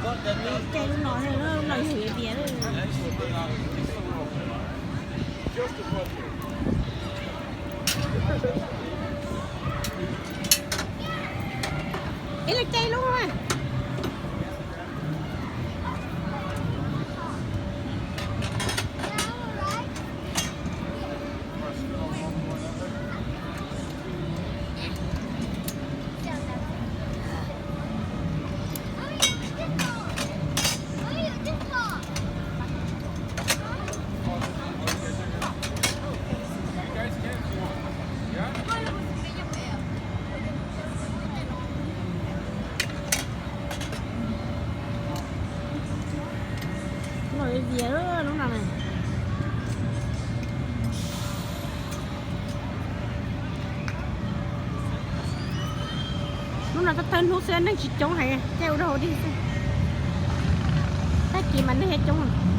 Cai lub no, lub no yog tias ib leeg cai lub. Lub no, lub no, lub no thawj thawj hnub xwb neeg tsis coob heev, caij ua dog ua dig xwb. Tag kis mas neeg coob.